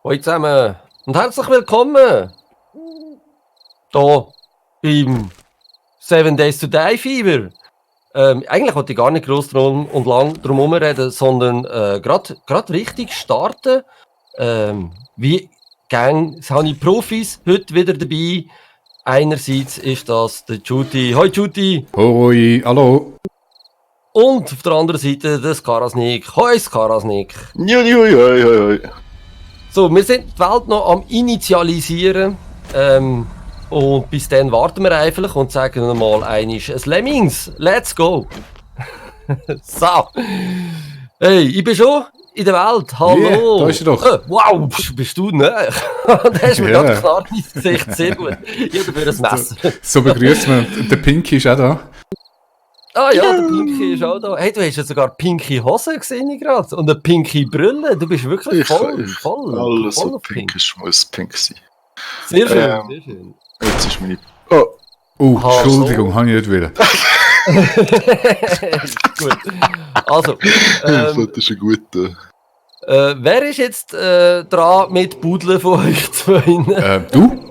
Hallo zusammen und herzlich willkommen hier beim 7 Days to Die Fever. Eigentlich wollte ich gar nicht gross drum und lang drum herum reden, sondern gerade richtig starten. Wie Gang, habe ich Profis heute wieder dabei. Einerseits ist das der Juti. Hoi Juti! Hoi, hallo! Und auf der anderen Seite der Skarasnik. Hoi Skarasnik! Hoi. So, wir sind die Welt noch am Initialisieren. Und bis dann warten wir einfach und sagen mal einiges ein Lemmings. Let's go! So. Hey, ich bin schon in der Welt. Hallo! Yeah, da ist er doch. Wow, bist du näher? Da hast du mir gerade Knarre ins Gesicht. Sehr gut. Ich habe dafür ein Messer. So begrüßt man. Der Pinky ist auch da. Ah ja, der Pinky ist auch da. Hey, du hast ja sogar pinke Hosen gesehen gerade. Und eine pinke Brille. Du bist wirklich voll Alles, voll was auf pink ist, muss pink sein. Sehr schön, sehr schön. Jetzt ist meine... Oh, Entschuldigung, habe ich nicht wollen. Gut. Also, das ist ein guter... wer ist jetzt dran mit Budeln von euch zwei? Du?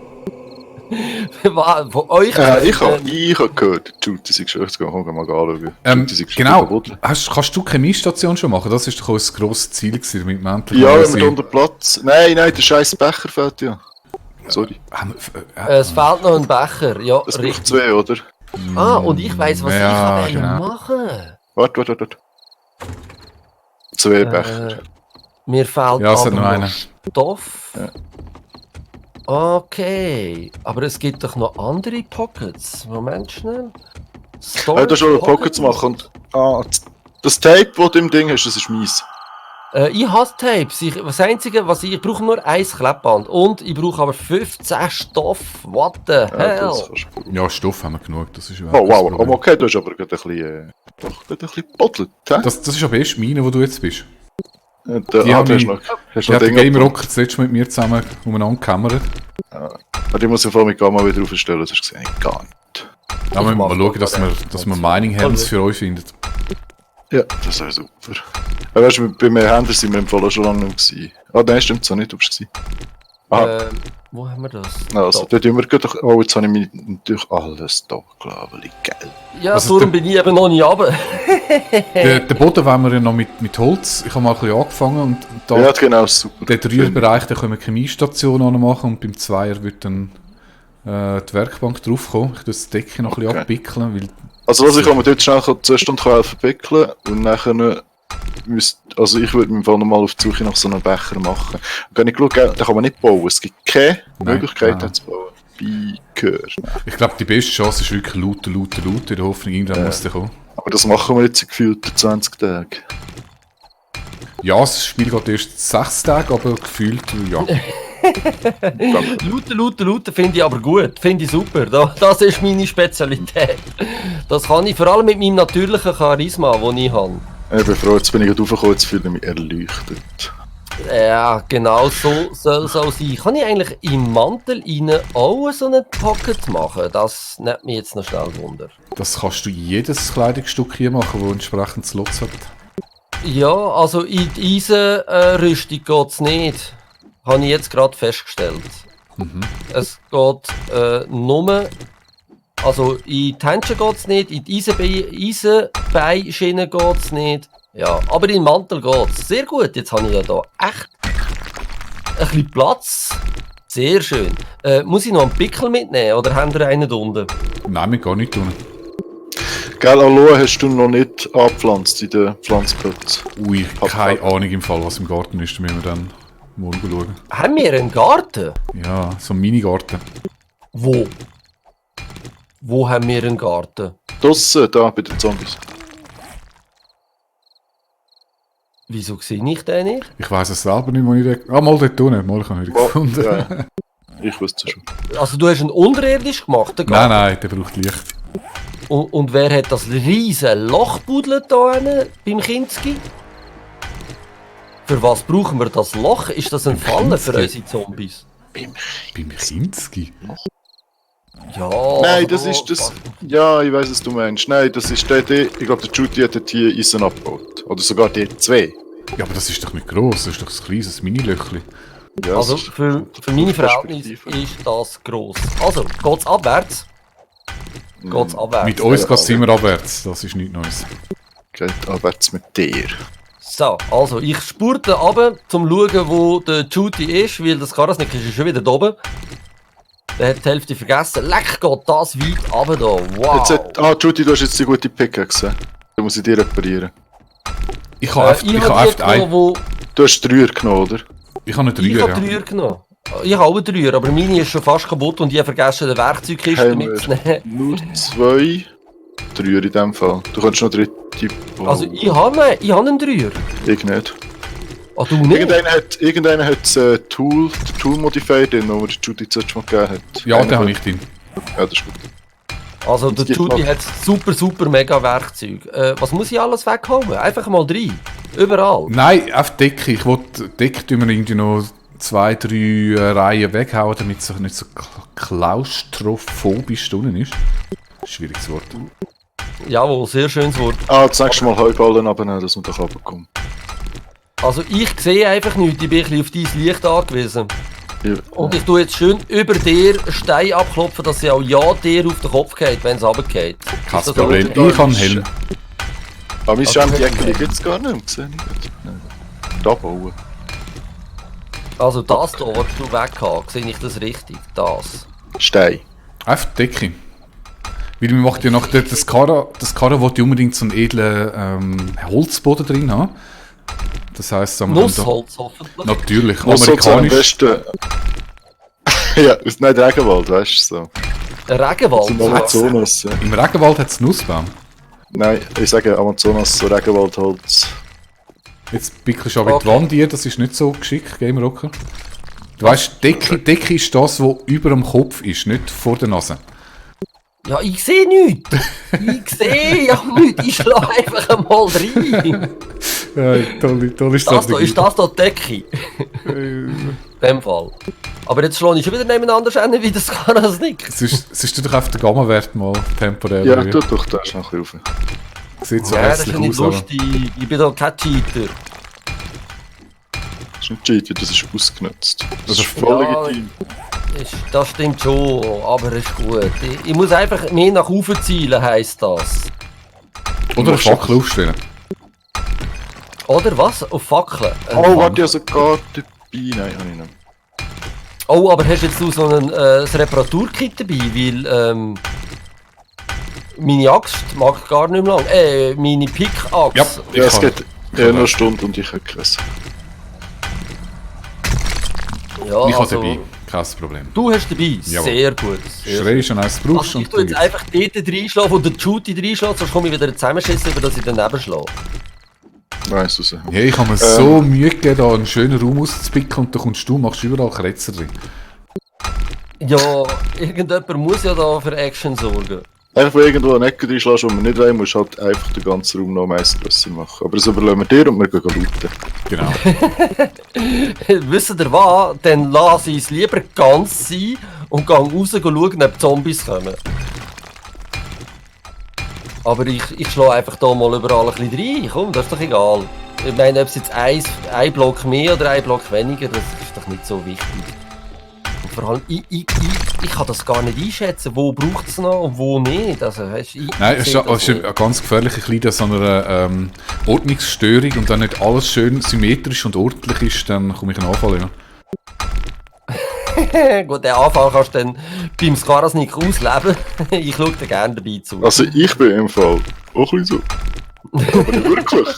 Von euch? Ich habe gehört, Juti sei schon, jetzt gehen wir mal anschauen. Genau. Kannst du Chemiestation schon machen? Das war doch auch ein grosses Ziel gewesen, damit man endlich... Ja, wenn wir unter Platz... Nein, der scheiß Becher fehlt ja. Sorry. Es fehlt noch ein Becher, ja, Es richtig. braucht 2, oder? Ah, und ich weiss, was Ja, ich genau. machen. Warte. 2 Becher. Mir fehlt Ja, es hat aber noch einen. Stoff. Ja. Okay, aber es gibt doch noch andere Pockets. Moment schnell. Du hast schon eine Pocket zu machen und... das Tape, das du im Ding hast, das ist meins. Ich hasse Tapes. Das Einzige, was ich brauche, nur ein Klebband. Und ich brauche aber 15 Stoff. What the Ja, hell? das kannst du Ja, Stoff haben wir genug, das ist Oh, wow, aber okay, du hast aber gerade ein bisschen gebodelt, hä? Das ist aber erst meine, wo du jetzt bist. Die haben hast mich- noch Die hat der Game Rocker das letzte Mal mit mir zusammen umeinander gekämmert. Die muss ich vor mit Gamma wieder aufstellen, das sehe ich gar nicht. Da müssen wir mach mal schauen, das dass wir Mining Helms für euch finden. Ja, das wäre super. Ja, weißt du, bei mir Händler sind wir im Fall auch schon lange nicht gewesen. Ah, nein, stimmt so nicht, du bist gewesen. Wo haben wir das? Also, Da. dort tun wir gerade... Oh, jetzt habe ich mich natürlich alles da, glaube ich, geil. Ja, Also darum bin ich eben noch nicht runter. Der Boden wollen wir ja noch mit Holz. Ich habe mal ein bisschen angefangen und da... Ja, genau, super. Der 3er-Bereich, da können wir Chemiestation machen und beim 2er wird dann die Werkbank draufkommen. Ich tue das Decke noch ein bisschen Okay. abwickeln, weil... Also was ich mir dort schnell zuerst helfen wickeln und nachher also ich würde mir im Fall nochmal auf die Suche nach so einem Becher machen. Und wenn ich schaue, da kann man nicht bauen, es gibt keine Möglichkeit, nein. da zu bauen. Bikör. Ich glaube, die beste Chance ist wirklich looten, in der Hoffnung, irgendwann muss der kommen. Aber das machen wir jetzt in gefühlten 20 Tagen. Ja, das Spiel geht erst 6 Tage, aber gefühlt, ja. Looten finde ich aber gut. Finde ich super. Das ist meine Spezialität. Das kann ich vor allem mit meinem natürlichen Charisma, den ich habe. Ich bin froh, jetzt bin ich gerade raufgekommen, jetzt fühle ich mich erleuchtet. Ja, genau so soll es auch sein. Kann ich eigentlich im Mantel rein auch so einen Pocket machen? Das nimmt mich jetzt noch schnell Wunder. Das kannst du jedes Kleidungsstück hier machen, das entsprechend Slots hat. Ja, also in die Eisenrüstung geht es nicht. Habe ich jetzt gerade festgestellt. Es geht nur... Also in die Händchen geht es nicht, in die Eisenbeinschiene geht es nicht. Ja, aber in den Mantel geht es. Sehr gut, jetzt habe ich ja da echt ein bisschen Platz. Sehr schön. Muss ich noch einen Pickel mitnehmen oder haben wir einen da unten? Nein, wir gehen nicht tun. Gell, Aloe hast du noch nicht angepflanzt in den Pflanzplätzen. Ui, keine Ahnung im Fall, was im Garten ist, da müssen wir dann morgen schauen. Haben wir einen Garten? Ja, so ein Minigarten. Wo? Wo haben wir einen Garten? Draussen, da, bei den Zombies. Wieso sehe ich den nicht? Ich weiss es selber nicht, wo ich den... Ah, mal dort unten, mal, ich habe ihn wieder gefunden. Ja, ich wüsste es schon. Also du hast einen unterirdisch gemacht, den Garten? Nein, der braucht Licht. Und wer hat das riesige Loch buddelt da hinten beim Kinski? Für was brauchen wir das Loch? Ist das ein Falle für Kinski? unsere Zombies? Beim Kinski? Ja. Nein, also, das ist das... Ja, ich weiss, was du meinst. Nein, das ist der... Ich glaube, der Judy hat dort hier Eisen abgebaut. Oder sogar die 2. Ja, aber das ist doch nicht gross, das ist doch ein kleines Mini-Löchli. Ja, Also es ist für meine Verhältnisse Perspektive. ist das gross. Also, geht's abwärts? Geht's abwärts? Mit uns ja, geht es immer abwärts, das ist nichts Neues. Geht abwärts mit dir. So, also ich spurte runter, um zu schauen, wo der Judy ist, weil das Karasnik ist ja schon wieder da oben. Der hat die Hälfte vergessen. Leck, geht das weit runter da. Wow. Judy, du hast jetzt die gute Pickaxe. Da muss ich dir reparieren. Ich habe Ich einfach habe die genommen, wo... Du hast 3 genommen, oder? ich habe einen Ich Dreier, habe ja. 3 genommen. Ich habe auch 3, aber meine ist schon fast kaputt und ich habe vergessen, den Werkzeugkiste Haben mitzunehmen. wir nur 2 Dreier in dem Fall. Du kannst noch 3 bauen. Also ich habe einen 3. Ich nicht. Ah, du nicht? Irgendeiner hat den Tool Modifier drin, den der Judy zuerst mal gegeben hat. Ja, den habe ich drin. Ja, das ist gut. Also der gibt Judy noch- hat super mega Werkzeug. Was muss ich alles weghauen? Einfach mal 3. Überall. Nein, auf die Decke. Ich wollte die Decke tun wir irgendwie noch 2, 3 Reihen weghauen, damit es nicht so klaustrophobisch unten ist. Schwieriges Wort. Jawohl, sehr schönes Wort. Das nächste Mal Heuballen abnehmen, dass man da runterkommt. Also ich sehe einfach nichts, ich bin ein bisschen auf dein Licht angewiesen. Ja. Und ich tue jetzt schön über dir einen Stein abklopfen, dass sie auch ja dir auf den Kopf geht, wenn es runtergeht. Kein Ist das Problem. okay? Ich habe einen Helm. Aber mein Also, Schämtjäckchen gibt es gar nicht, sehe ich nicht. Nein. Da bauen. Also das hier, was du weghaben, sehe ich das richtig? Das. Stein. Auf die Decke. Weil man macht ja noch das Karren wollte unbedingt so einen edlen Holzboden drin haben. Das heisst, sagen wir dann Nussholz hoffentlich. natürlich, Muss sozusagen am amerikanisch. besten... ja, nicht Regenwald, weißt du so. Ein Regenwald. Zum Amazonas, ja. Im Regenwald hat es Nussbaum. Nein, ich sage Amazonas, so Regenwaldholz. Jetzt pickelst du aber in die Okay. Wand hier, das ist nicht so geschickt, Game Rocker. Du weißt, Decke ist das, was über dem Kopf ist, nicht vor der Nase. Ja, ich sehe nichts. Ich sehe ja nichts. Ich schlage einfach einmal rein. Ja, tolle Das da, ist das da die Decke? In dem Fall. Aber jetzt schlage ich schon wieder nebeneinander hin, wie das kann das nicht. Siehst du doch auf den Gamma-Wert mal temporär. Ja, tu doch, da ist noch ein bisschen rauf. Sieht so Ja, das ist hässlich ja nicht aus, aber... lustig. Ich bin doch kein Cheater. Das ist nicht Cheat, das ist ausgenutzt. Das ist ist- voll Ja, legitim. Das stimmt schon, aber ist gut. Ich muss einfach mehr nach oben zielen, heisst das. Oder eine Fackel aufstellen. Oder was? Auf Fackeln? Oh, warte, also gar dabei. Nein, habe ich nicht. Oh, aber hast jetzt du so ein Reparaturkit dabei? Weil meine Axt mag gar nicht mehr lang. Meine Pickaxe. Ja, Ja, es kann- geht eher nur eine Stunde und ich habe keins. Ja, Ich habe also, dabei, kein Problem. Du hast dabei. Jawohl. Sehr gut. Sehr Schrei schon eins brauchst Also ich und tue du jetzt einfach dort reinschlagen, wo der Judy reinschlägt, sonst komme ich wieder zusammenschissen, über dass ich daneben schlage. Weiss raus. Ja, ich habe mir so Mühe gegeben, da einen schönen Raum auszupicken und da kommst du, machst überall Kretzer drin. Ja, irgendjemand muss ja da für Action sorgen. Einfach, wo irgendwo eine Ecke reinschlägst, wo man nicht rein muss, halt einfach den ganzen Raum noch meist grösser machen. Aber das überlassen wir dir und wir gehen looten. Genau. Wisst ihr was? Dann lasse ich es lieber ganz sein und gehe raus schauen, ob Zombies kommen. Aber ich schlage einfach da mal überall ein bisschen rein. Komm, das ist doch egal. Ich meine, ob es jetzt ein Block mehr oder ein Block weniger, das ist doch nicht so wichtig. Und vor allem, ich kann das gar nicht einschätzen, wo braucht es noch und wo nicht. Also, weißt, Nein, es sehe ist, das es ist nicht. ganz gefährlich, ein bisschen so einer Ordnungsstörung und wenn nicht alles schön symmetrisch und ordentlich ist, dann komme ich einen Anfall. Ja. Gut, den Anfall kannst du dann beim Skarasnik ausleben. Ich schaue dir gerne dabei zu. Also ich bin im Fall auch ein bisschen so. Aber nicht wirklich.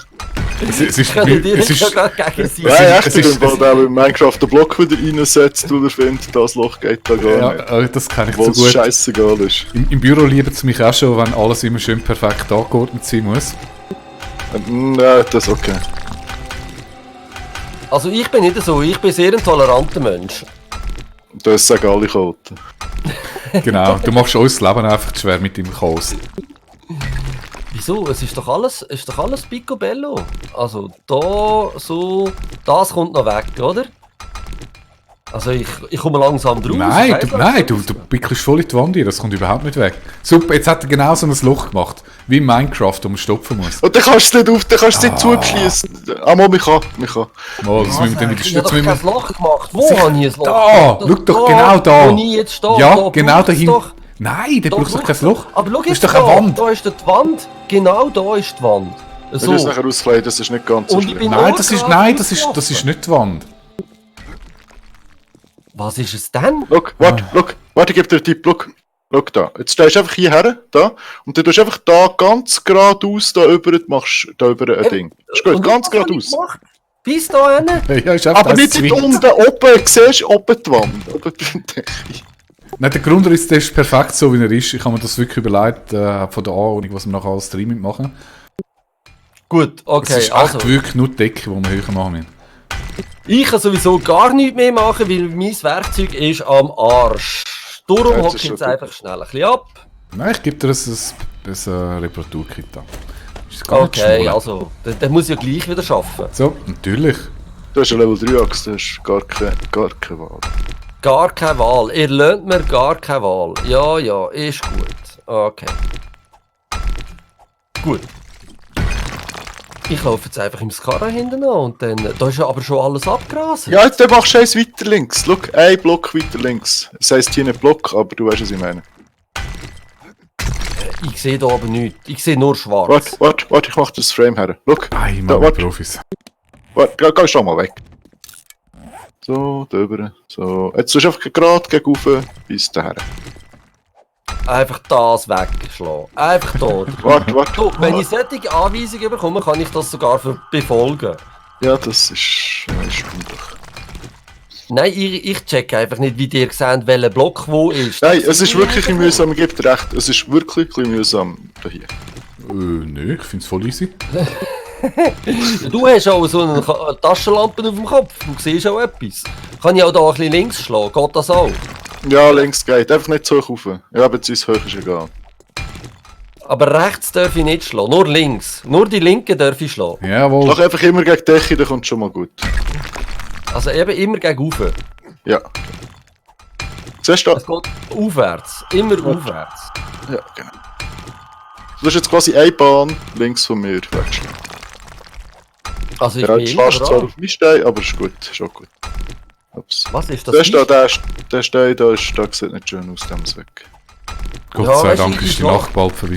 Es ist, Können die es nicht ist, sogar gegen sie? Ja, echt, es ich ist- bin im Fall, der in Minecraft den Block wieder reinsetzt oder findet, das Loch geht da gar nicht. ja, das kann ich Obwohl so es gut. scheissegal ist. Im Büro lieben sie mich auch schon, wenn alles immer schön perfekt angeordnet sein muss. Ja, das ist okay. Also ich bin nicht so, ich bin sehr ein toleranter Mensch. Das sagen alle Chaoten. Genau, du machst uns das Leben einfach zu schwer mit deinem Chaos. Wieso? Es ist doch alles picobello. Also da so, das kommt noch weg, oder? Also ich komme langsam drauf. Nein, du pickelst voll in die Wand rein, das kommt überhaupt nicht weg. Super, jetzt hat er genau so ein Loch gemacht, wie in Minecraft, wo man stopfen muss. Und dann kannst du es nicht auf, dann kannst du es nicht zuschließen. Mal, mich kann. Mal, das müssen wir dann wieder Ich habe doch stützen. kein Loch gemacht. Wo habe ich ein Loch Da, gemacht? schau doch genau da. Wo ich jetzt stehe. Ja, Da genau braucht's dahin. doch- Nein, da brauchst du doch kein Loch. Aber schau Das ist jetzt doch eine da, Wand. da ist die Wand. Genau da ist die Wand. Wenn So. du es nachher auskleiden, das ist nicht ganz so Und ich schlimm. bin- Nein, das ist nicht die Wand. Was ist es denn? Warte, ich gebe dir einen Tipp, schau da. Jetzt stehst du einfach hierher, da, und dann tust du einfach da ganz geradeaus, da über, machst da über ein Ding. Ist gut, Und ganz was habe ich geradeaus. gemacht? Bis da hin? Ja, ist einfach Aber ein nicht Zwing. dort unten, oben, siehst du, oben die Wand. Oben die Decke. Nein, der Grundriss der ist perfekt so, wie er ist. Ich habe mir das wirklich überlegt, von der Anordnung, was wir nachher als Stream machen. Gut, Es okay, ist also. echt wirklich nur die Decke, die wir höher machen müssen. Ich kann sowieso gar nichts mehr machen, weil mein Werkzeug ist am Arsch. Darum Ja, das hocke ist ich jetzt schon gut. einfach schnell ein bisschen ab. Nein, ich gebe dir ein Reparaturkit an. Ist gar nicht Okay, schmollen. also, dann muss ich ja gleich wieder arbeiten. So, natürlich. Du hast eine Level 3 Axt, du hast gar keine Wahl. Gar keine Wahl. Ihr lernt mir gar keine Wahl. Ja, ist gut. Okay. Gut. Ich laufe jetzt einfach im Skara hinten an und dann... Da ist ja aber schon alles abgerasen. Ja, jetzt machst du eins weiter links. Schau, ein Block weiter links. Es heisst hier nicht Block, aber du weißt, was ich meine. Ich sehe da aber nichts. Ich sehe nur schwarz. Warte, ich mach das Frame her. Schau, Einmal warte. Profis. warte, geh schon mal weg. So, da drüber. So, jetzt tust du einfach gerade gegen rauf bis daher. Einfach das wegschlagen. Einfach da. Warte. So, wenn ich solche Anweisungen bekomme, kann ich das sogar befolgen. Ja, das ist spannend. Nein, ich checke einfach nicht, wie ihr seht, welcher Block wo ist. Nein, es ist wirklich ein bisschen mühsam, ich gebe dir recht. Es ist wirklich ein bisschen mühsam hier. Nö, ich finde es voll easy. Du hast auch so eine Taschenlampe auf dem Kopf, du siehst auch etwas. Kann ich auch da ein bisschen links schlagen, geht das auch? Ja, links geht, einfach nicht so hoch rauf. Ja, beziehungsweise hoch ist egal. Aber rechts darf ich nicht schlagen, nur links. Nur die linke darf ich schlagen. Jawohl. Schlag einfach immer gegen die Decke, dann kommt schon mal gut. Also eben immer gegen rauf. Ja. Siehst du? Es geht aufwärts, immer aufwärts. Ja, genau. Du hast jetzt quasi eine Bahn links von mir weggeschlagen. Also ich Ja, bin jetzt immer schlägst du zwar dran. auf mich Stein, aber ist gut, ist auch gut. Ups. Was ist das? Siehst du, der Stein da sieht nicht schön aus, dem ist weg. Gott Ja, sei weißt du, Dank ich ist die mach- Nacht bald vorbei.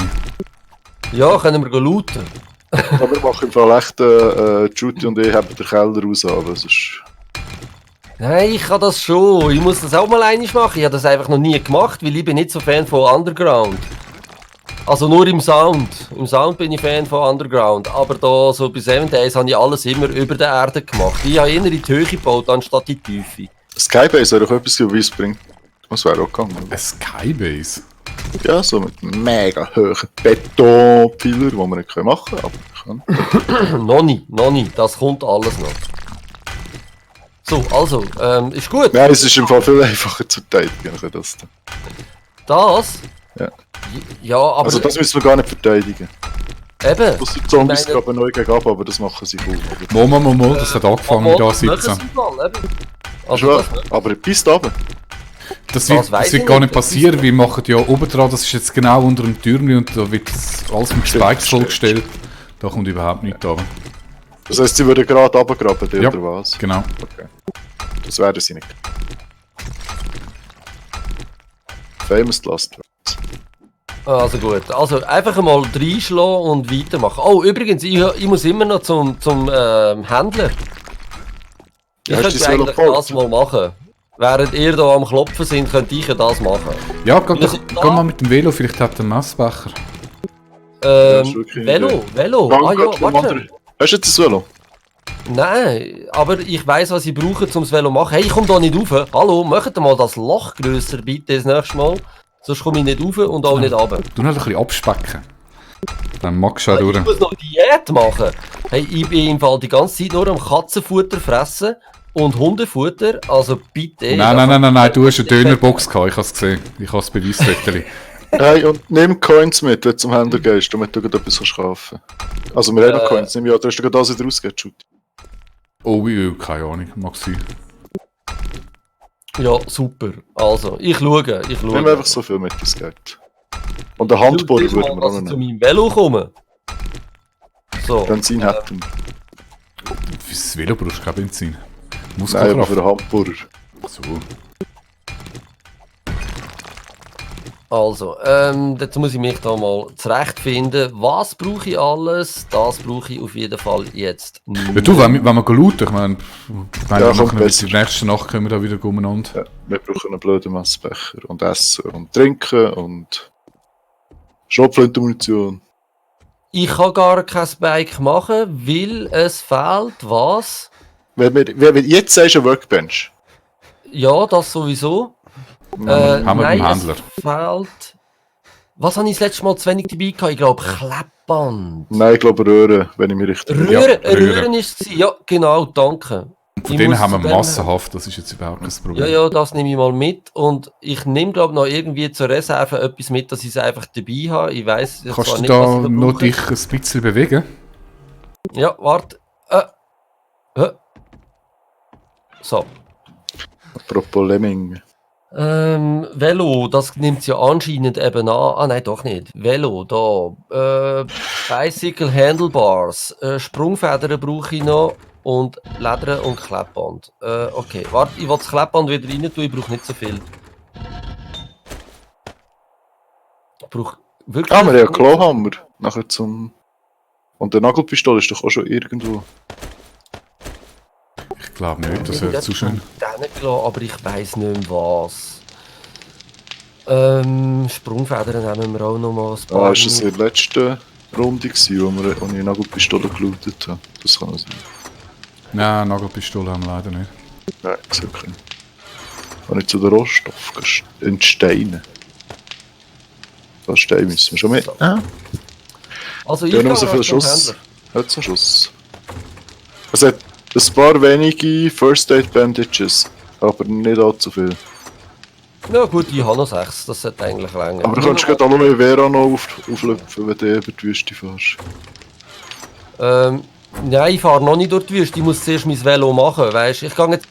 Ja, können wir looten. Aber wir machen im Fall echt, Judy und ich haben den Keller raus, aber es ist... Nein, ich kann das schon. Ich muss das auch mal einmal machen. Ich habe das einfach noch nie gemacht, weil ich bin nicht so Fan von Underground. Also nur im Sound. Im Sound bin ich Fan von Underground. Aber da so bei 7 Days habe ich alles immer über der Erde gemacht. Ich habe eher in die Höhe gebaut, anstatt in die Tiefe. Skybase wäre doch etwas, was bringt. Das wäre auch gegangen. Ein Skybase? Ja, so mit mega hohen Betonpfeilern, die man nicht machen können, aber ich kann. Noch nicht. Das kommt alles noch. So, also, ist gut. Nein, es ist im Fall viel einfacher zu verteidigen als das. Das? Ja. Ja, aber Also das müssen wir gar nicht verteidigen. eben. Das sind Zombies Ich meine- gerade neu gegen ab, aber das machen sie gut. Aber, Momo, das hat angefangen mit Machen A17. sie mal, eben. Also schon, das, aber bis da oben. Das weiss wird ich gar nicht, nicht passieren, wir machen ja oben dran, das ist jetzt genau unter dem Türmchen und da wird alles mit Spikes vollgestellt. Da kommt überhaupt nichts da. Das heisst, sie würden gerade runtergraben, die, Ja. oder was? Genau. Okay. Das werden sie nicht. Famous Last Words. also gut. Also einfach mal reinschlagen und weitermachen. Oh, übrigens, ich muss immer noch zum Händler. Ich Ja, hast du könnte das Velo eigentlich gebaut? das mal machen. Während ihr da am Klopfen sind, könnte ich ja das machen. Ja, Wir sind da. geh mal mit dem Velo, vielleicht hat er einen Messbecher. das ist wirklich eine Velo. Ah ja, warte. Hast du jetzt ein Velo? Nein, aber ich weiss, was ich brauche, um das Velo zu machen. Hey, ich komme da nicht rauf. Hallo, macht mal das Loch grösser, bitte, das nächste Mal. Sonst komme ich nicht rauf und auch nicht runter. Du noch ein bisschen abspecken. Dann magst du auch Ich durch. muss noch Diät machen. Hey, ich bin im Fall die ganze Zeit nur am Katzenfutter fressen und Hundefutter, also bitte. Nein, du hast eine Dönerbox gehabt, ich habe es gesehen. Ich habe das Beweiszettel. Hey, und nimm Coins mit, wenn du zum Händler gehst, damit du gerade etwas kannst kaufen. Also wir haben Coins, nimm ja, du hast dir gerade das wieder rausgegeben, Judy. Oh, keine Ahnung, mag sein. Ja, super. Also, ich schaue. Nehmen wir einfach so viel mit, das geht. Und einen Handbohrer Schau, würden wir dass auch ich zu nehmen. meinem Velo komme. So. Benzin hätten wir. Fürs Velo brauchst du kein Benzin. Nein, aber Muskelkraft. für einen Handbohrer. So. Also, jetzt muss ich mich da mal zurechtfinden. Was brauche ich alles? Das brauche ich auf jeden Fall jetzt nicht. Ja, du, wenn wir looten, ich meine, Ja, kommt besser. die nächste Nacht können wir da wieder umeinander. Ja, wir brauchen einen blöden Messbecher und Essen und Trinken und Schrotflintenmunition. Ich kann gar kein Bike machen, weil es fehlt was? Wenn jetzt sagst du eine Workbench. Ja, das sowieso. Haben wir beim nein, Händler. es fehlt... Was habe ich das letzte Mal zu wenig dabei gehabt? Ich glaube, Kleppband. Nein, ich glaube Röhren, wenn ich mich richtig Röhren, Ja, Röhren. Röhren ist es. Ja, genau, danke. Von Ich denen muss haben wir zu dem- massenhaft, das ist jetzt überhaupt kein Problem. Ja, ja, das nehme ich mal mit. Und ich nehme, glaube ich, noch irgendwie zur Reserve etwas mit, dass ich es einfach dabei habe. Ich weiss jetzt Kannst zwar du nicht, da was ich noch brauche. dich ein bisschen bewegen? Ja, warte. So. Apropos Lemming. Velo, das nimmt es ja anscheinend eben an. Ah, nein, doch nicht. Velo, da. Bicycle Handlebars. Sprungfedern brauche ich noch. Und Leder und Kleppband. Okay, warte, ich will das Kleppband wieder rein tun, ich brauche nicht so viel. Ich brauche wirklich. Ah, wir haben ja Klohammer. Nachher zum. Und der Nagelpistole ist doch auch schon irgendwo. Ich glaube nicht, das wäre zu schön. Gelassen, aber ich weiss nicht mehr was. Sprungfedern nehmen wir auch noch mal ein paar. Ah, ist das in der letzten Runde gewesen, wo ich eine Nagelpistole gelootet habe? Das kann sein. Nein, Nagelpistole haben wir leider nicht. Nein, ich okay. Kann ich zu den Rohstoffen entsteinen? Das Stein müssen wir schon mit. Also ich Ja, nur gehe so viel zum Schuss. Händler. Hat so Schuss. Es hat ein paar wenige First Aid Bandages, aber nicht allzu viel. Ja gut, ich habe noch 6, das sollte eigentlich länger. Aber du kannst gerade Aloe Vera noch auflöpfen, wenn du über die Wüste fährst. Nein, ich fahre noch nicht durch die Wüste, ich muss zuerst mein Velo machen, weißt? Ich gehe jetzt zu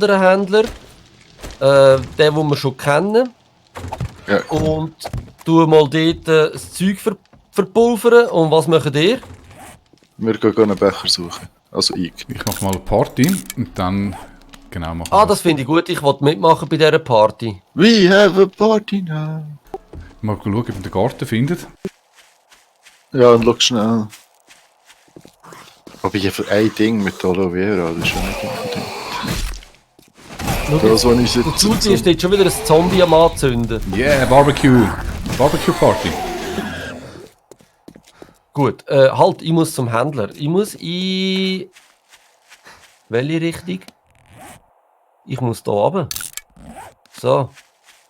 einem anderen Händler, den wir schon kennen, Ja. und tue mal dort das Zeug verpulvern. Und was macht ihr? Wir gehen einen Becher suchen. Also ich. Ich mache mal eine Party und dann genau machen Ah, wir das finde ich gut, ich will mitmachen bei dieser Party. We have a party now. Mal schauen, ob ihr den Garten findet. Ja, und schau schnell. Aber ich habe ein Ding mit Aloe Vera, das ist schon nicht unbedingt. Schau Das, jetzt, was ich der jetzt... Zuzi ist jetzt schon wieder ein Zombie am Anzünden. Yeah, Barbecue! Barbecue Party! Gut, halt, ich muss zum Händler. Ich muss in... Welche Richtung? Ich muss da runter. So.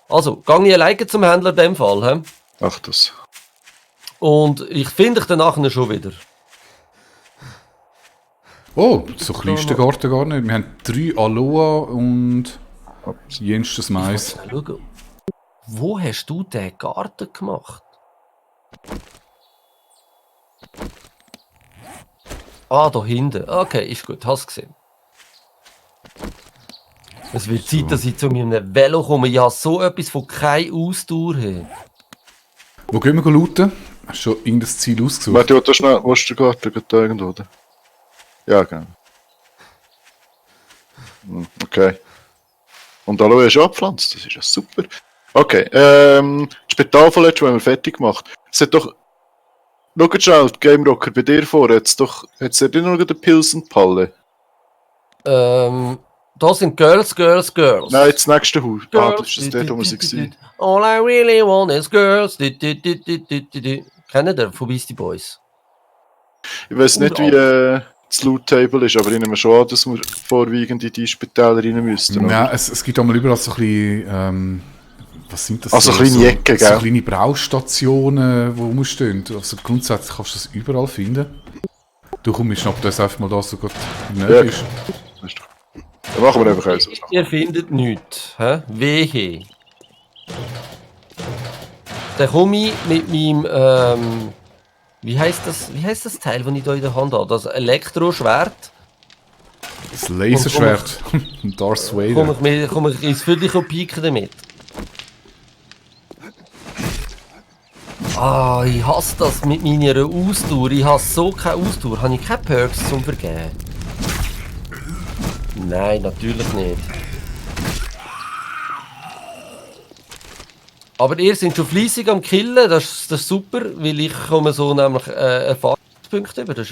Also, gehe ich alleine zum Händler in dem Fall. He? Ach das. Und ich finde dich dann nachher schon wieder. Oh, so klein ist der Garten gar nicht. Wir haben 3 Aloe und jenstes Mais. Schau, wo hast du den Garten gemacht? Ah, da hinten. Okay, ist gut, hast gesehen. Es wird Zeit, dass ich zu meinem Velo komme. Ich habe so etwas von keine Ausdauer. Hey. Wo gehen wir looten? Hast du schon irgendein Ziel ausgesucht? Warte, warte schnell. Wo ist der Garten? Geht da irgendwo, oder? Ja, genau. Okay. Und Aloe ist abgepflanzt, das ist ja super. Okay, das Spital von letztem haben wir fertig gemacht. Es hat doch... Schau schnell, Game Rocker, bei dir vor, hat's ja nicht nur eine Pilsenpalle. Da sind Girls. Nein, das nächste Haus. Ah, Girls. das ist das dort, wo wir waren. All I really want is girls. Kennt ihr von Beastie Boys? Ich weiß nicht, wie das Loot-Table ist, aber ich nehme schon an, dass wir vorwiegend in die Spitäler rein müssten. Ja, es gibt einmal überall so ein bisschen, was sind das? Also so, kleine Ecken, so gell? kleine Braustationen, die rumstehen. Also grundsätzlich kannst du das überall finden. Du kommst ab, dass einfach mal da so gut Ja, näher ist. weißt du. Dann machen wir einfach eins. Ihr findet nichts. Wehe. Dann komme ich mit meinem, wie heisst das Teil, das ich hier in der Hand habe? Das Elektroschwert. Das Laserschwert. Darth Vader. Komm ich ins Viertel pieken damit. Ah, ich hasse das mit meiner Ausdauer. Ich hasse so keine Ausdauer. Habe ich keine Perks zum Vergeben? Nein, natürlich nicht. Aber ihr seid schon fleissig am Killen, das ist super, weil ich komme so nämlich Erfahrungspunkte über. Das ist